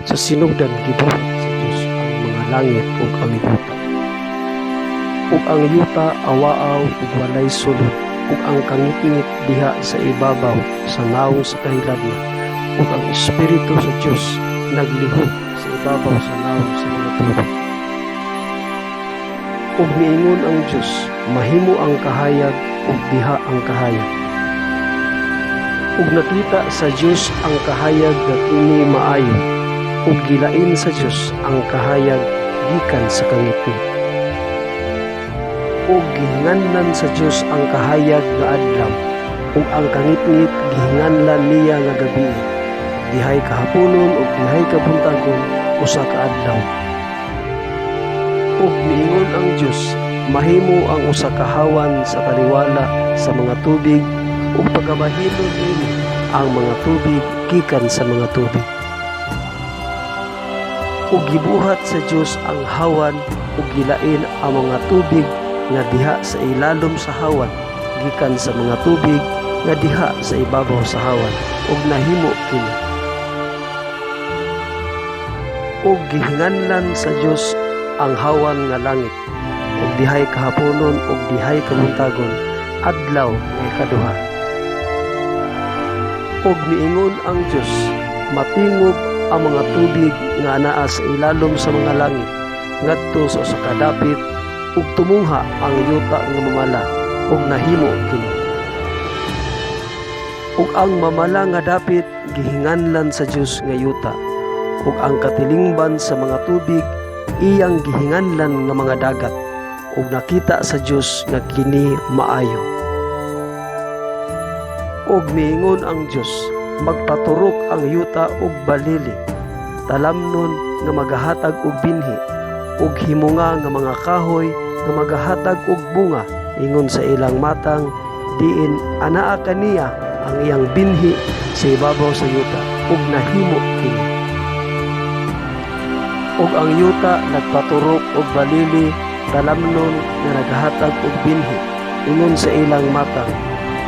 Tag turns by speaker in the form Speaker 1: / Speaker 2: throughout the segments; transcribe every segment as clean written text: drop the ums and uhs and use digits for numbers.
Speaker 1: Sa sinugdan gibuhat sa Dios ang mga langit ug ang yuta. Ug ang yuta awaaw ug walay sulod, ug ang kangitngit diha sa ibabaw sa nawong sa kahiladlan, ug ang Espiritu sa Dios naglihok sa ibabaw sa nawong sa mga tubig. Ug miingon ang Dios, "Mahimo ang kahayag," ug diha ang kahayag. Ug nakita sa Dios ang kahayag nga kini maayo, ug gilain sa Dios ang kahayag gikan sa kangitngit. Ug gihinganlan sa Dios ang kahayag nga adlaw, ug ang kangitngit gihinganlan niya nga gabii. Dihay kahaponon ug dihay kabuntagon, usa ka adlaw. Ug miingon ang Dios, "Mahimo ang usa ka hawan sa taliwala sa mga tubig ug pagabahinon niini ang mga tubig gikan sa mga tubig." Ug gibuhat sa Dios ang hawan ug gilain ang mga tubig nga diha sa ilalom sa hawan gikan sa mga tubig nga diha sa ibabaw sa hawan, ug nahimo kini. Ug gihinganlan sa Dios ang hawan nga langit. Ug dihay kahaponon ug dihay kabuntagon, adlaw nga ikaduha. Ug miingon ang Dios, "Matingob ang mga tubig nga anaa sa ilalom sa mga langit ngadto sa usa ka dapit ug tumungha ang yuta nga mamala," ug nahimo kini. Ug ang mamala nga dapit gihinganlan sa Dios nga yuta, ug ang katilingban sa mga tubig iyang gihinganlan nga mga dagat, ug nakita sa Dios nga kini maayo. Ug miingon ang Dios, "Magpaturok ang yuta og balili, talamnon nga magahatag og binhi, ug himunga nga mga kahoy nga magahatag og bunga ingon sa ilang matang, diin anaa kaniya ang iyang binhi sa ibabaw sa yuta," ug nahimo kini. Ug ang yuta nagpaturok og balili, talamnon nga naghatag og binhi ingon sa ilang matang,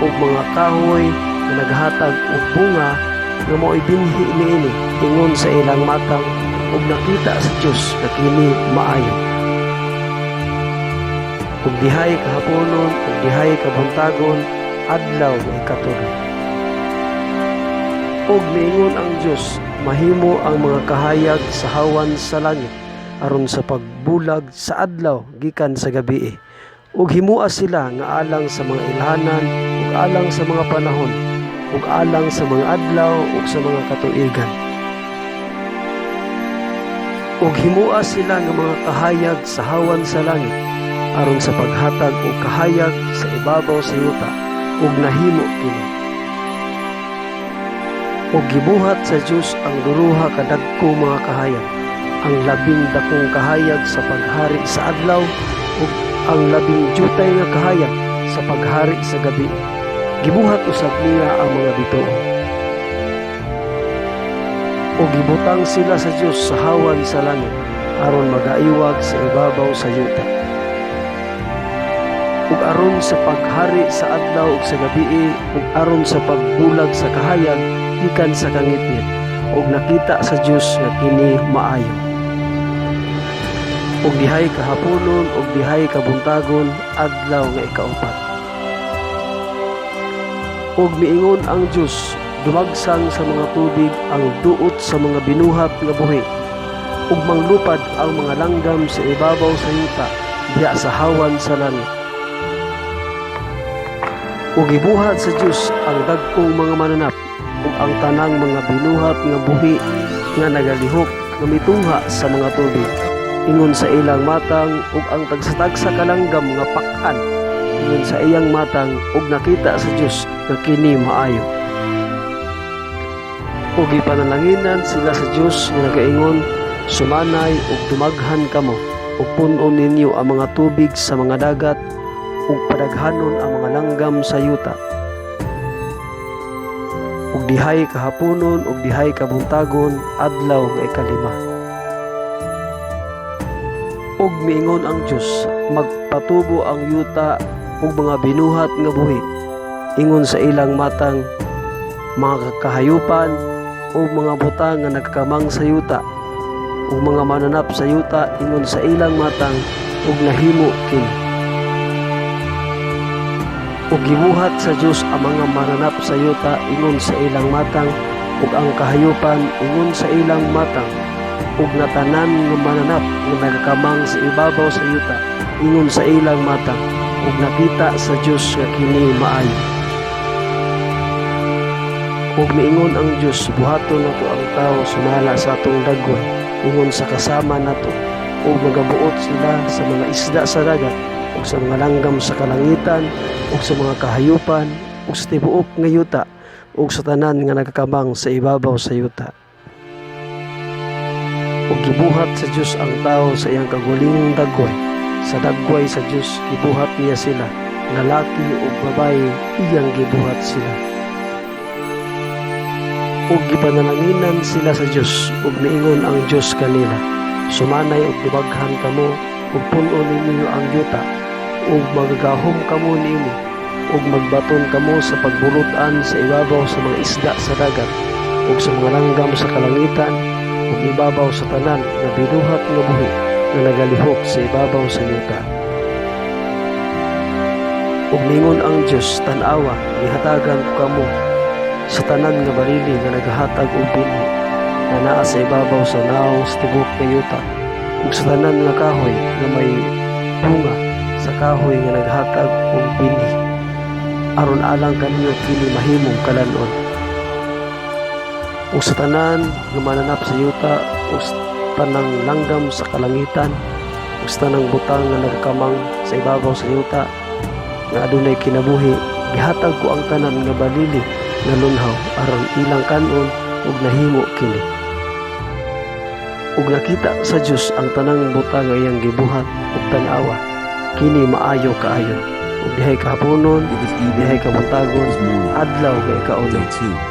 Speaker 1: ug mga kahoy nga naghatag og bunga nga mao'y binhi niini ingon sa ilang matang, ug nakita sa Dios nga kini maayo. Ug dihay kahaponon ug dihay kabuntagon, adlaw nga ikatulo. Ug miingon ang Dios, "Mahimo ang mga kahayag sa hawan sa langit aron sa pagbulag sa adlaw gikan sa gabii, ug himoa sila nga alang sa mga ilhanan ug alang sa mga panahon ug alang sa mga adlaw ug sa mga katuigan. Ug himoa sila nga mga kahayag sa hawan sa langit aron sa paghatag og kahayag sa ibabaw sa yuta," ug nahimo kini. Ug gibuhat sa Dios ang duruha ka dagko mga kahayag, ang labing dakong kahayag sa paghari sa adlaw ug ang labing dyutay nga kahayag sa paghari sa gabii. Gibuhat usab niya ang mga bituon. Ug gibutang sila sa Dios sa hawan sa langit aron magaiwag sa ibabaw sa yuta, ug aron sa paghari sa adlaw ug sa gabii, ug aron sa pagbulag sa kahayag gikan sa kangitngit, ug nakita sa Dios nga kini maayo. Ug dihay kahaponon ug dihay kabuntagon, adlaw nga ikaupat. Ug miingon ang Dios, "Dumagsang sa mga tubig ang duot sa mga binuhat nga buhi, ug manglupad ang mga langgam sa ibabaw sa yuta diha sa hawan sa langit." Ug gibuhat sa Dios ang dagkong mga mananap ug ang tanang mga binuhat nga buhi nga nagalihok nga mitungha sa mga tubig ingon sa ilang matang, ug ang tagsa-tagsa ka langgam nga pak-an ingon sa iyang matang, ug nakita sa Dios nga kini maayo. Ug gipanalanginan sila sa Dios nga nagaingon, "Sumanay ug dumaghan kamo, ug pun-on ninyo ang mga tubig sa mga dagat, ug padaghanon ang mga langgam sa yuta." Ug dihay kahaponon ug dihay kabuntagon, adlaw nga ikalima. Ug miingon ang Dios, "Magpatubo ang yuta ug mga binuhat nga buhi ingon sa ilang matang, mga kahayupan ug mga butang nga nagkamang sa yuta ug mga mananap sa yuta ingon sa ilang matang, ug nahimo kini. Ug gibuhat sa Dios ang mga mananap sa yuta ingon sa ilang matang ug ang kahayupan ingon sa ilang matang ug natanan nga mananap nga nagakamang sa ibabaw sa yuta ingon sa ilang matang, ug nakita sa Dios nga kini maayo. Ug miingon ang Dios, "Buhaton nato ang tawo sumala sa atong dagway, ingon sa kasama nato, ug magabuot sila sa mga isda sa dagat ug sa mga langgam sa kalangitan ug sa mga kahayupan ug sa tibuok nga yuta ug sa tanan nga nagakamang sa ibabaw sa yuta." Ug gibuhat sa Dios ang tawo sa iyang kaugalingong dagway. Sa dagway sa Dios gibuhat niya sila, lalaki ug babaye iyang gibuhat sila. Ug gipanalanginan sila sa Dios, ug miingon ang Dios kanila, "Sumanay ug dubaghan kamo ug pun-on ninyo ang yuta ug magagahom kamo niini ug magbaton kamo sa pagbulut-an sa ibabaw sa mga isda sa dagat ug sa mga langgam sa kalangitan ug ibabaw sa tanan nga binuhat nga buhi nga nagalihok sa ibabaw sa yuta." Ug ningon ang Dios, "Tan-awa, gihatagan ko kamo sa tanan nga balili nga nagahatag og binhi nga naa sa ibabaw sa nawong sa tibuok nga yuta ug sa tanan nga kahoy nga may bunga sa kahoy nga naghatag og binhi, aron alang kaninyo kini mahimong kalan-on. Ug sa tanan nga mananap sa yuta ug sa tanang langgam sa kalangitan ug sa tanang butang nga nagakamang sa ibabaw sa yuta nga adunay kinabuhi, gihatag ko ang tanan nga balili nga lunhaw aron ilang kan-on, ug nahimo kini." Ug nakita sa Dios ang tanang butang nga iyang gibuhat, ug tan-awa, kini maayo kaayo. Ug dihay kahaponon,
Speaker 2: It was evening.
Speaker 1: dihay kabuntagon,
Speaker 2: It was morning.
Speaker 1: adlaw nga ikaunom.
Speaker 2: Day 2.